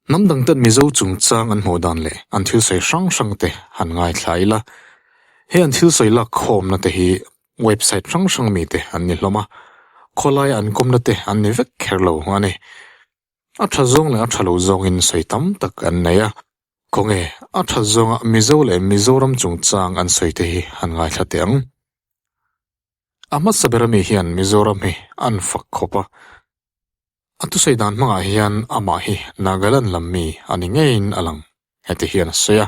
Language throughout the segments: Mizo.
Hnam dangten Mizo chungchang an hmuh dan leh an thil sawi hrang hrang te han ngaithla ila. He an thil sawi lak khawmna te hi website hrang hrang mite an ni hlawm a, khawlaia an kawmna te an ni vek kher lo a ni. A tha zawng leh a tha lo zawngin sawi tam tak an nei a, khawnge a tha zawnga Mizo leh Mizoram chungchang an sawi te hi han ngaithla teh ang. A hmasa ber ami hian Mizoram hi an fak khawp a, a thusawi dan hmangah hian amah hi Nagaland lam mi a ni ngeiin a lang, heti hian a sawi a.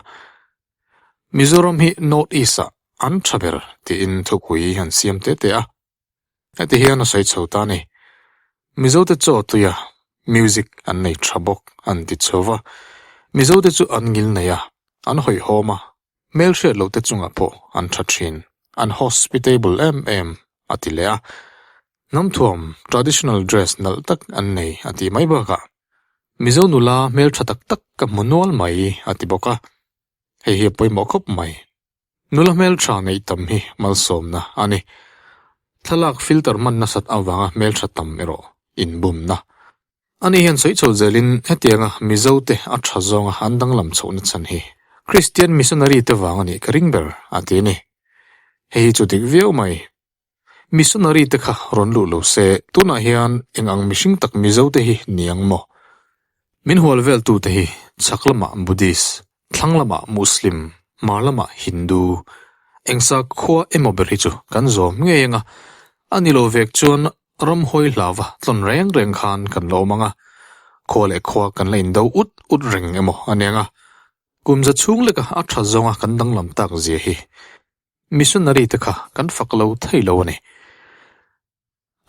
Mizoram hi North East-ah an tha ber tiin thupui an siam te te a. Heti hian a sawi chho ta a ni. Mizote chaw tuia music an nei tha bawk an ti chho va. Mizote chu an ngil nei a, an hawihhawm a, hmelhriat lohte chungah pawh an tha thin, an hospitable em em a ti leh a. Hnamthuam, traditional dress nalh tak an nei a tih mai bakah Mizo nula hmeltha tak tak ka hmu nual mai a ti bawk a. Hei hi a pawimawh khawp mai. Nula hmeltha neih tam hi malsawmna a ni. Thlalak filter hman nasat avanga hmeltha tam erawh inbumna. Ani hian sawi chho zelin hetianga Mizote a tha zawnga an danglam chhohna chhan hi Kristian missionary te vang a nih ka ring ber a ti a ni. Hei hi chu dik viau mai. Missionary te kha rawn luh lo se tunah hian eng ang mihring tak Mizote hi ni ang maw? Min hual vel tute hi chhak lamah Buddhist, thlang lamah Muslim, hmar lamah Hindu, eng sakhua emaw ber hi chu kan zawm ngei ang a, a ni lo vek chuan ramhawi hlauva tlawn reng reng khan kan la awm ang a, khua leh khua kan la indo ut ut reng emaw a ni ang a, kum za chhung leka a tha zawnga kan danglam tak zia hi missionary te kha kan fak lo thei lo a ni.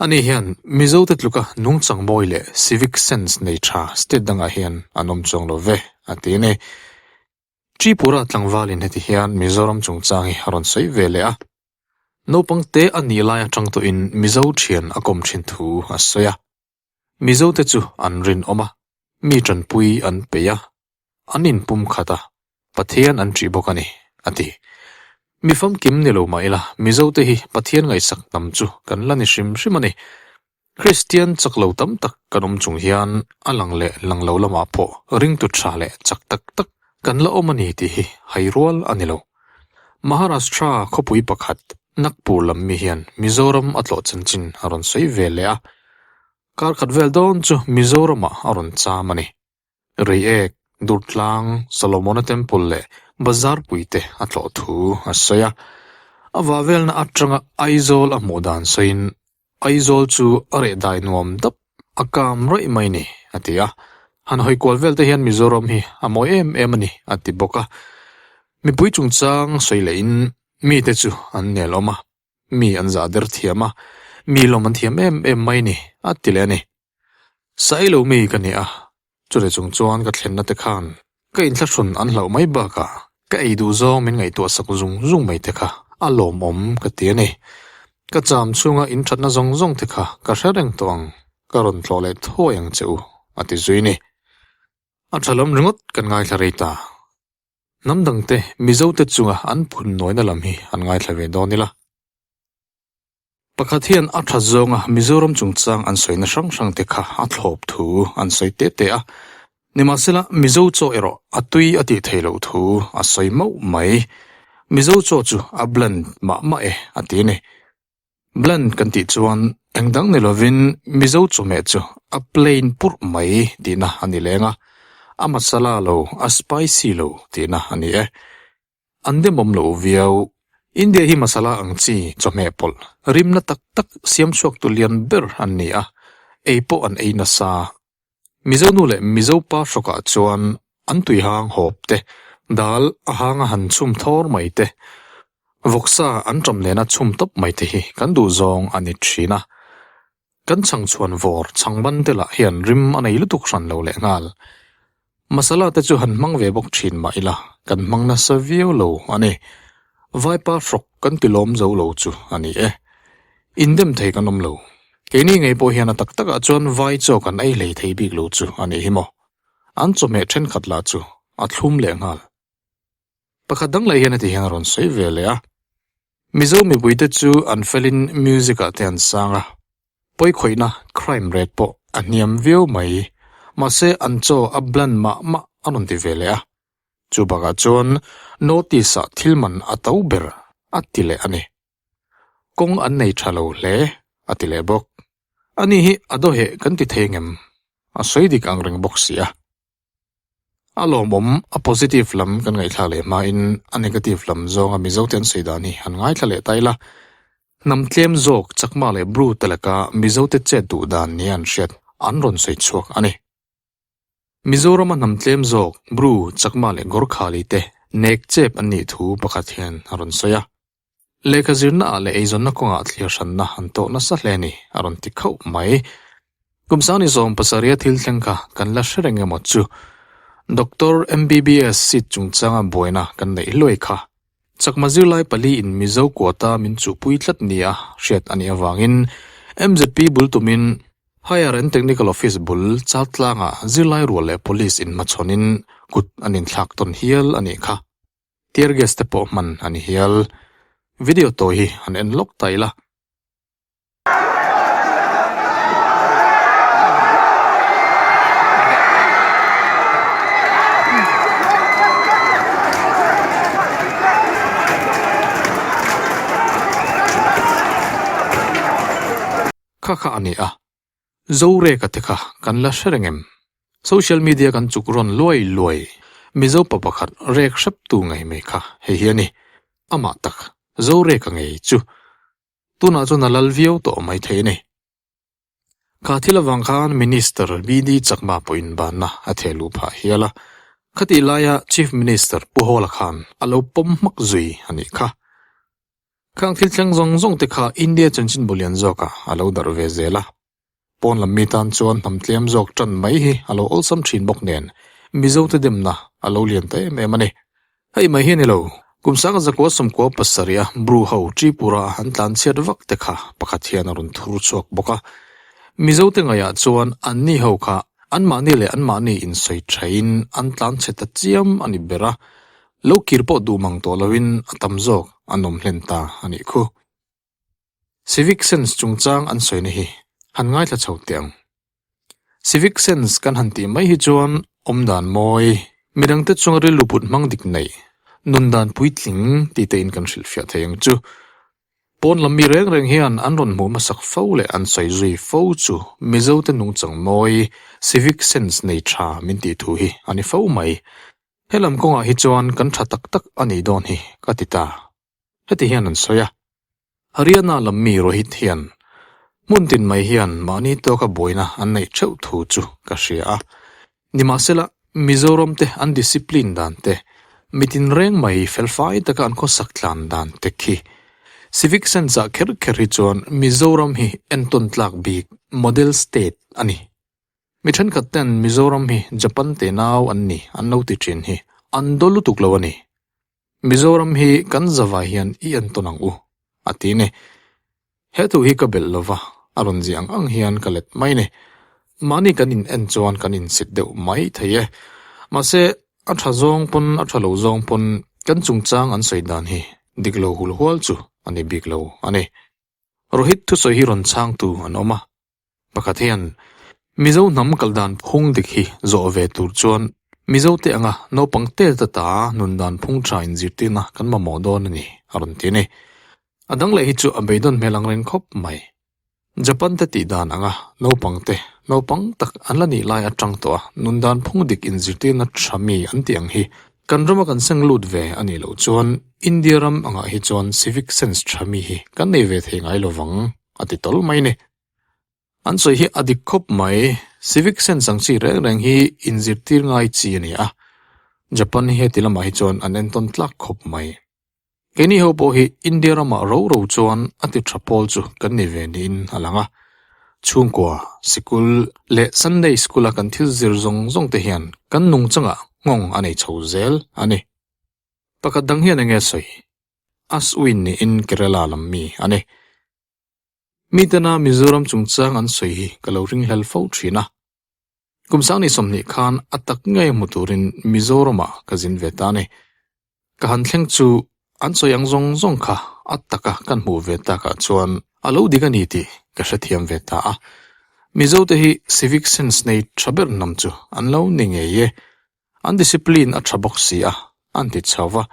Ani hian Mizote tluka nungchang mawi leh civic sense nei tha state dangah hian an awm chuang lo ve, a ti a ni. Tripura tlangvalin heti hian Mizoram chungchang hi a rawn sawi ve leh a. Naupang te a nih lai atang tawhin Mizo thian a kawm thin thu a sawi a. Mizote chu an rinawm a, mi tanpui an peih a, an inpum khat a, Pathian an ṭih bawk a ni, a ti. Mi famkim ni lo mah ila, Mizote hi Pathian ngaihsak hnam chu kan la ni hrim hrim a ni. Kristian chak lo tam tak kan awm chung hian a lang leh lang lo lamah pawh ringtu ṭha leh chak tak tak kan la awm a ni tih hi hai rual a ni lo. Maharashtra khawpui pakhat Nagpur lam mi hian Mizoram a tlawh chanchin a rawn sawi ve leh a, kar khat vel dawn chu Mizoramah a rawn cham a ni. Reiek, Durtlang, Solomona Temple leh Bazar puite a tlawh thu a sawi a. A vahvelna atanga Aizawl a hmuh dan sawiin, Aizawl chu a reh dai nuam dap, a kam raih mai ni, a ti a. Han hawi kual vel te hian Mizoram hi a mawi em em a ni, a ti bawk a. Mipui chungchang sawi lehin mite chu an nel awm a, mi an zah der thiam a, mi lawm an thiam em em mai ni, a ti leh a ni. Sailo mi ka ni a, chute chung chuan ka thlenna te khan ka inthlahrun an hlauh mai bakah ka ei duh zawng min ngaihtuah sak zung zung mai te kha a lawmawm ka ti a ni. Ka cham chhunga inthatna zawng zawng te kha ka hre reng tawh ang, ka rawn tlawh leh thuai ang che u, a ti zui ni. A tha lam ringawt kan ngaithla rei ta. Hnam dangte Mizote chunga an phun nawina lam hi an ngaithla ve dawn ila. Pakhat hian a tha zawnga Mizoram chungchang an sawina hrang hrang te kha a thlawp thu an sawi te te a. Nimahsela, Mizo chaw erawh a tui a tih theih loh thu a sawi mauh mai. Mizo chaw chu a bland mah mah e a ti a ni. Bland kan tih chuan eng dang ni lovin Mizo chawhmeh chu a plain purh mai tihna a ni leng a, a masala lo, a spicy lo tihna a ni e. An demawm lo viau. India hi masala ang chi chawhmeh pawlh rimna tak tak siam chhuak tu lian ber an ni a, ei pawh an ei nasa. Mizo nu leh Mizo pa hrawkah chuan an tui hang hawp te, dal a hanga han chhum thawr mai te, vawksa an ṭam nena chhum tawp mai te hi kan duh zawng a ni ṭhin a. Kan chhangchhuan vawr chhangban te lah hian rim a nei lutuk hran lo leh nghal. Masala te chu han hmang ve bawk thin mah ila, kan hmang nasa viau lo a ni. Vaipa hrawk kan ti lawm zo lo chu a ni e. Indem thei kan awm lo. Keini ngei pawh hian a tak takah chuan vai chaw kan ei hlei thei bik lo chu a nih hi maw. An chawhmeh thenkhat lah chu a thlum leh nghal. Pakhat dang leh hian heti hian a rawn sawi ve leh a, Mizo mipuite chu an felin music ah te an sang a, pawikhawihna crime rate pawh a hniam viau mai. Mahse an chaw a bland mah mah a rawn ti ve leh a. Chu bakah chuan North-East ah thil man a to ber a ti leh a ni. Kawng an nei tha lo hle a ti leh bawk. Ani hi a dawheh kan ti thei ngem? A sawi dik ang reng bawk si a. A lawmawm, a positive lam kan ngaihthlak leh hmain a negative lam zawnga Mizote an sawi dan hi han ngaithla leh ta ila. Hnam tlem zawk Chakma leh Bru te laka Mizote chet duh dan nia an hriat an rawn sawi chhuak a ni. Mizorama hnam tlem zawk Bru, Chakma leh Gorkhali te nek chep an nih thu pakhat hian a rawn sawi a. Lehkha zirna ah leh eizawnna kawngah thlir hranna an tawh nasa hle a ni, a rawn ti khauh mai. Kum sang ni 70 a thil thleng kha kan la hre reng emaw chu? Doctor MBBS seat chungchanga buaina kan neih hluai kha. Chakma zirlai pali in Mizo quota min chuhpui tlat nia hriat a nih avangin MZP bul tumin Higher and Technical Office bul Chaltlangah zirlai rual leh Police inhmachhawnin kut an inthlak tawn hial a nih kha. Tear gas te pawh hman a ni hial. Video tawi hi han en lawk ta ila. Kha kha a ni a. Zoreka te kha kan la hre reng em? Social media kan chuk rawn luai luai. Mizo pa pakhat rek hrep tu ngei mai kha hei hi a ni. Amah tak Zoreka ngei chu tunah chuan a lal viau tawh mai thei a ni. Kha thil avang khan Minister BD Chakma pawhin banna a theh luh phah hial a. Khatih laia Chief Minister Pu Hawla khan a lo pawm hmak zui a nih kha. Khang thil thleng zawng zawng te kha India chanchin bu lian zawkah a lo darh ve zel a. Pawn lam mi tan chuan hnam tlem zawk tan mai hi a lo awlsam thin bawk nen Mizote demna a lo lian ta em em a ni. Hei mai hi a ni lo, kum sanga zakua sawmkua pasarih a Bru ho Tripura an tlan chhiat vak te kha pakhat hian a rawn thur chhuak bawk a. Mizote ngaihah chuan anni ho kha anmahni leh anmahni insawi thain an tlan chhe ta chiam a ni ber a. Lo kir pawh duh mang tawh loin a tam zawk an awm hlen ta a nih khu. Civic sense chungchang an sawina hi han ngaithla chho teh ang. Civic sense kan han tih mai hi chuan awmdan mawi, midangte chunga rilru put hmang dik neih, nundan puitling tih te in kan hrilhfiah thei ang chu. Pawn lam mi reng reng hian an rawn hmuh hmasak fo leh an sawi zui fo chu Mizote nungchang mawi, civic sense nei tha min tih thu hi a ni fo mai. Helam kawngah hi chuan kan tha tak tak a nih dawn hi ka ti ta. Heti hian an sawi a, Haryana lam mi Rohit hian hmun tin mai hian mahni tawka buaina an neih theuh thu chu ka hria a. Nimahsela, Mizoram te an discipline dan te, mitin reng mai felfai taka an khawsak tlan dan te khi Civic sense ah kher kher hi chuan Mizoram hi entawn tlak bik model state a ni. Mi thenkhat ten Mizoram hi Japan te nau an ni an lo ti thin hi an daw lutuk lo a ni. Mizoram hi kan zavai hian i entawn ang u, a ti ni. He thu hi ka belh lova, a rawn ziah ang ang hian ka let mai ni. Mahni kan in en chuan kan insit deuh mai thei e. Mahse, a tha zawng pawn a tha lo zawng pawn kan chungchang an sawi dan hi dik lo hul hual chu a ni bik lo a ni. Rohit thusawi hi rawn chhangtu an awm a. Pakhat hian Mizo hnam kal dan phung dik hi zawh ve tur chuan Mizo te anga naupang tel ta ta nun dan phung tha inzirtirna kan mamawh dawn a ni, a rawn ti a ni. A dang leh hi chu a beidawn hmel ang reng khawp mai. Japan te tih dan anga naupang te naupang tak an la nih lai atang tawh a nun dan phung dik inzirtirna tha mi an tih ang hi kan rama kan seng lut ve a nih loh chuan India ram angah hi chuan civic sense tha mi hi kan nei ve thei ngai lovang a ti tawl mai a ni. An sawi hi a dik khawp mai. Civic sense ang chi reng reng hi inzirtir ngai chi a ni a. Japan hi heti lamah hi chuan an entawn tlak khawp mai. Keini ho pawh hi India ramah ro ro chuan a ti tha pawl chu kan ni ve niin a lang a. Chhungkua, sikul leh Sunday school a kan thil zir zawng zawng te hian kan nungchangah nghawng a nei chho zel a ni. Pakhat dang hian enge sawi? Aswin niin Kerala lam mi a ni. Mitena Mizoram chungchang an sawi hi ka lo ringhlel fo thin a. Kum sang ni 20 khan a tak ngei hmu turin Mizoramah ka zin ve ta a ni. Ka han thleng chu an sawi ang zawng zawng kha a taka kan hmuh ve takah chuan a lo dik a ni tih ka hrethiam ve ta a. Mizote hi civic sense nei tha ber hnam chu an lo ni ngei e. An discipline a tha bawk si a, an ti chho va.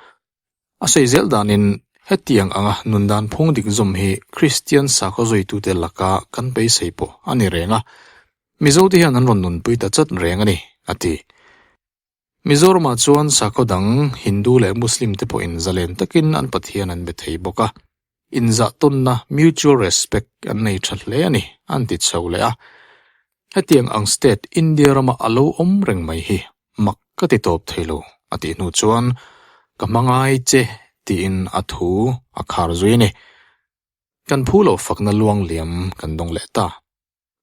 A sawi zel danin hetiang anga nun dan phung dik zawm hi Kristian sakhaw zuitute laka kan beisei pawh a ni reng a. Mizote hian an rawn nunpui ta chat reng a ni, a ti. Mizoramah chuan sakhaw dang Hindu leh Muslim te pawhin zalen takin an Pathian an be thei bawk a, inzahtawnna, mutual respect, an nei tha hle a ni, an ti chho leh a. Hetiang ang state India rama a lo awm reng mai hi mak ka ti tawp thei lo, a tih hnu chuan ka hmangai che tiin a thu a khar zui a ni. Kan phu lo fakna luang liam kan dawng leh ta.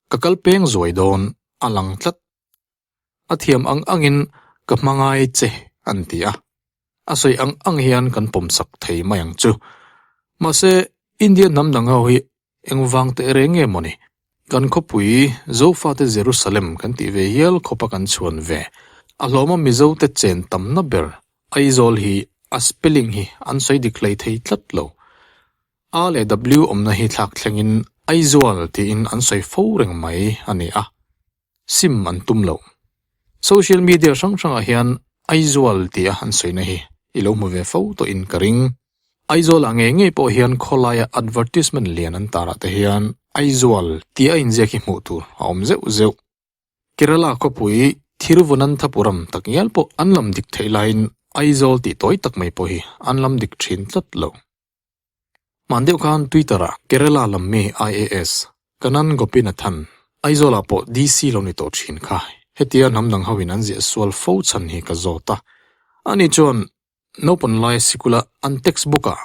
Ka kal peng zuai dawn a lang tlat. A thiam ang angin ka hmangai che an ti a, a sawi ang ang hian kan pawmsak thei mai ang chu. Mahse, India hnam dang ho hi engvang teh reng nge mawni? Kan khawpui Zofate Jerusalem kan tih ve hial khawpa kan chhuan ve. A hlawma Mizote chen tamna ber Aizawl hi a spelling hi an sawi dik hlei thei tlat lo. A leh W awmna hi thlak thlengin Aizawl tiin an sawi fo reng mai a ni a, sim an tum lo. Social media hrang hrangah hian Aizawl tia an sawina hi i lo hmu ve fo tawhin ka ring. Aizawlah ngei ngei pawh hian khawlaia advertisement lian an tarah te hian Aizawl tia inziak hi hmuh tur a awm zeuh zeuh. Kerala khawpui Thiruvananthapuram takngial pawh an lam dik theih laiin Aizawl tih tawi tak mai pawh hi an lam dik thin tlat lo. Hman deuh khan Twitter-ah Kerala lam mi IAS Kanan Gopinathan, Aizawlah pawh DC lo ni tawh thin kha hetia hnam dang hoin an ziah sual fo chhan hi ka zawt a. Ani chuan naupang lai sikula an textbook-ah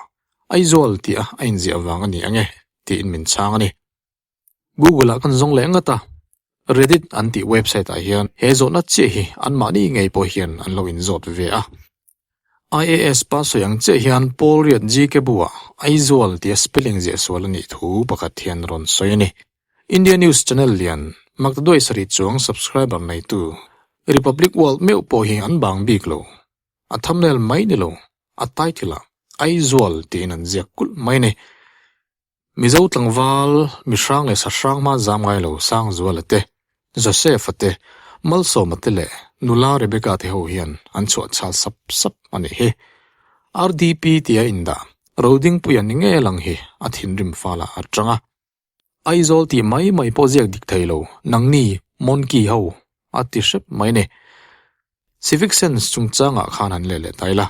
Aizawl tih a a inziah vang a ni ang e tiin min chhang a ni. Google ah kan zawng leh ngat a, Reddit an tih website ah hian he zawhna chiah hi anmahni ngei pawh hian an lo inzawt ve a. IAS pa sawi ang chiah hian Paul Riat GK bu ah Aizawl tia spelling ziah sual a nih thu pakhat hian rawn sawi a ni. India News channel lian Maktaduai sarih chuang subscriber neitu Republic World meuh pawh hi an bang bik lo. A thumbnail mai ni lo, a title ah Aizawl tiin an ziak kulh mai a ni. Mizo tlangval mi hrang leh sa hrang hma zam ngai lo Sangzuala te, Joseph-a te, Malsawma te leh nula Rebecca te ho hian an chhuah chhal sap sap a nih hi. RDP tia indah Rodingpuia ni ngei lang hi a thinrim falah a tang a. Aizawl tih mai mai pawh ziak dik thei lo, nangni Monkey ho a ti hrep mai ni. Civic sense chungchangah khan han leh leh ta ila.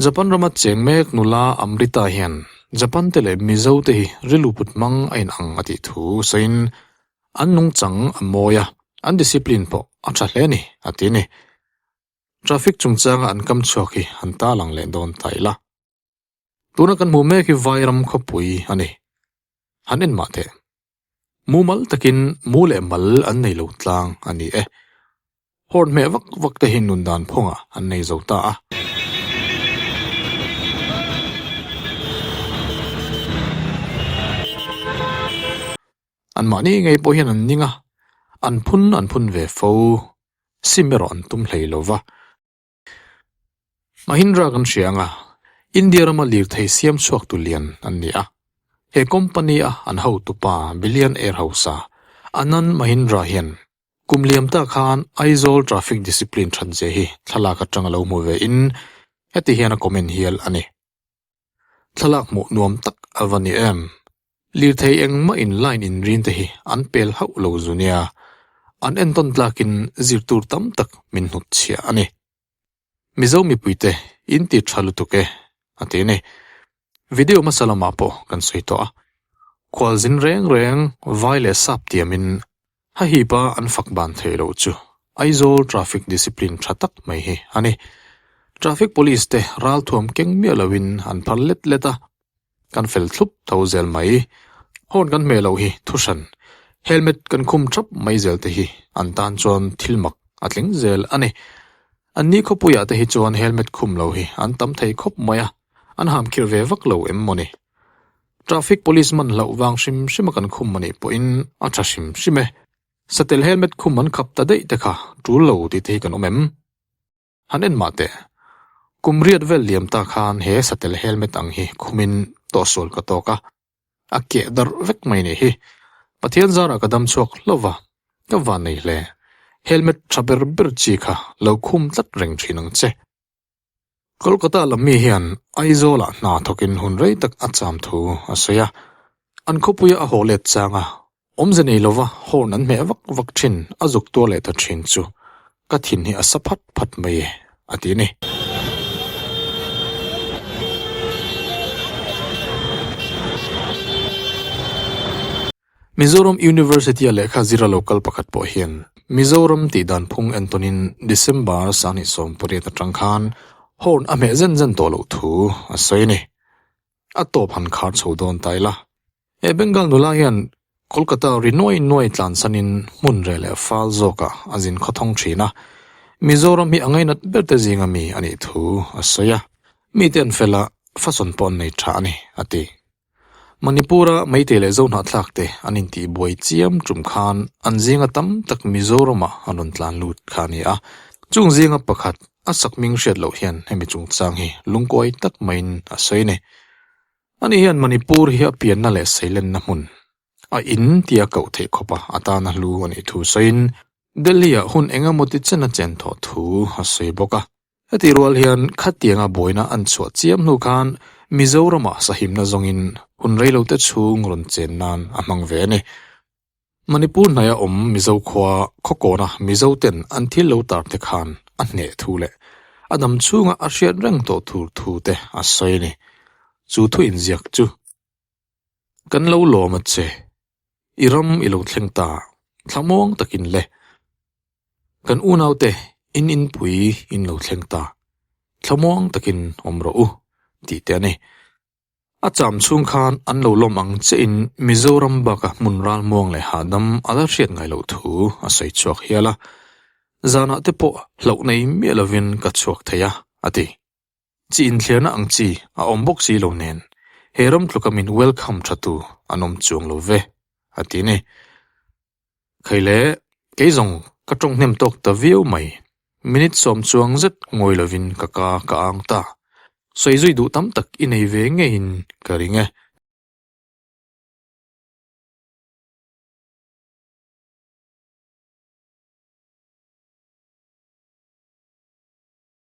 Japan rama cheng mek nula Amrita hian Japan te leh Mizo te hi rilru put hmang a inang a tih thu sawiin an nungchang a mawi a, an discipline pawh a tha hle a ni a ti a ni. Traffic chungchanga an kam chhuak hi han talang leh dawn ta ila. Tuna kan hmuh mek hi Vairam khawpui a ni. Han en mah teh. Mumal takin mu leh mal an nei lo tlang a ni e. Horn hmeh vak vak te hi nun dan phawngah an nei zo ta a. Anmahni ngei pawh hian an ning a, an phun an phun ve fo. Sim erawh an tum hlei lo va. Mahindra kan hria anga India rama lirthei siam chhuak tu lian an ni a. He company a an hotupa Billion Air hausa Anand Mahindra hian kum liam ta khan Aizawl traffic discipline that zia hi thlalak atang a lo hmu ve in heti hian a comment hial a ni. Thlalak hmuh nuam tak a va ni em? Lirthei engmah in line inrin te hi an pel hauh lo zu nia. An entawn tlakin zir tur tam tak min hnut chhiah a ni. Mizo mipuite in ti tha lutuk e, a ti a ni. Video hmasa lamah pawh kan sawi tawh a. Khualzin reng reng vai leh sap tiamin Hahipa an fak ban theih loh chu Aizawl traffic discipline tha tak mai hi a ni. Traffic police te ralthuam keng miah loin an phar let let a, kan fel thlup tho zel mai. Horn kan hmeh loh hi thuhran, helmet kan khum thap mai zel te hi an tan chuan thil mak a tling zel a ni. Anni khawpuiah te hi chuan helmet khum lo hi an tam thei khawp mai a, an ham khirh ve vak lo em maw ni. Traffic police man hlauh vang hrim hrim a kan khum a nih pawhin a tha hrim hrim e. Satel helmet khum an khap ta daih te kha tul lo tih te hi kan awm em? Han en mah teh. Kum riat vel liam ta khan he satel helmet ang hi khumin tawhsual ka tawk a, a keh darh vek mai nih hi. Pathian zarah ka dam chhuak hlauh a, ka van nei hle. Helmet tha ber ber chi kha lo khum tlat reng thin ang che. Kolkata lam mi hian Aizawlah hna thawkin hun rei tak a cham thu a sawi a. An khawpuia a haw let chang a, awmze nei lova horn an hmeh vak vak thin a zuk tuar leh ta thin chu ka thin hi a sa phat phat mai e, a ti a ni. Mizoram University-a lehkha zira local pakhat pawh hian Mizoram tih dan phung entawnin December 28 atang khan horn a hmeh zen zen tawh loh thu a sawi a ni. A tawp han khar chho dawn ta ila. He Bengal nula hian Kolkata ri nuai nuai tlansanin hmun reh leh fal zawkah a zin khawthawng thin a, Mizoram hi a ngainat ber te zinga mi a nih thu a sawi a. Mite an fel a, fasawn pawh an nei tha a ni, a ti. Manipur-a Meitei leh Zohnahthlak te an intihbuai chiam tum khan an zinga tam tak Mizoram-ah an rawn tlan lut kha a ni a. Chung zinga pakhat a sakhming hriat loh hian hemi chungchang hi lungkuai tak maiin a sawi a ni. Ani hian Manipur hi a pianna leh seilenna hmun a in tia koh theih khawpa a tana hlu a nih thu sawiin Delhi-ah hun eng emaw ti chen a chen thawh thu a sawi bawk a. Heti rual hian khatianga buaina an chhuah chiam hnu khan Mizoramah sahimna zawngin hun reilote chhung rawn chen nan a hmang ve a ni. Manipur hnaia awm Mizo khua khawkawna Mizo ten an thil lo tar te khan a hneh thu leh a dam chhunga a hriat reng tawh tur thu te a sawi a ni. Chu thu inziak chu kan lo lawm a che. I ram i lo thleng ta, thlamuang takin le. Kan unaute in inpui in lo thleng ta, thlamuang takin awm rawh u, tih te a ni. A cham chhung khan an lo lawm ang chiahin Mizoram baka hmun ralmuang leh hahdam a la hriat ngai loh thu a sawi chhuak hial a. Zanah te pawh hlauh nei miah lovin ka chhuak thei a, a ti. Chi inthliarna ang chi a awm bawk si lo nen, he ram tluka min welcome tha tu an awm chuang lo ve, a ti a ni. Khaile, kei zawng ka tawng hnem tawk ta viau mai. Minute sawm chuang zet ngawi lovin ka ka ka ang ta. Sawi zui duh tam tak i nei ve ngeiin ka ring e.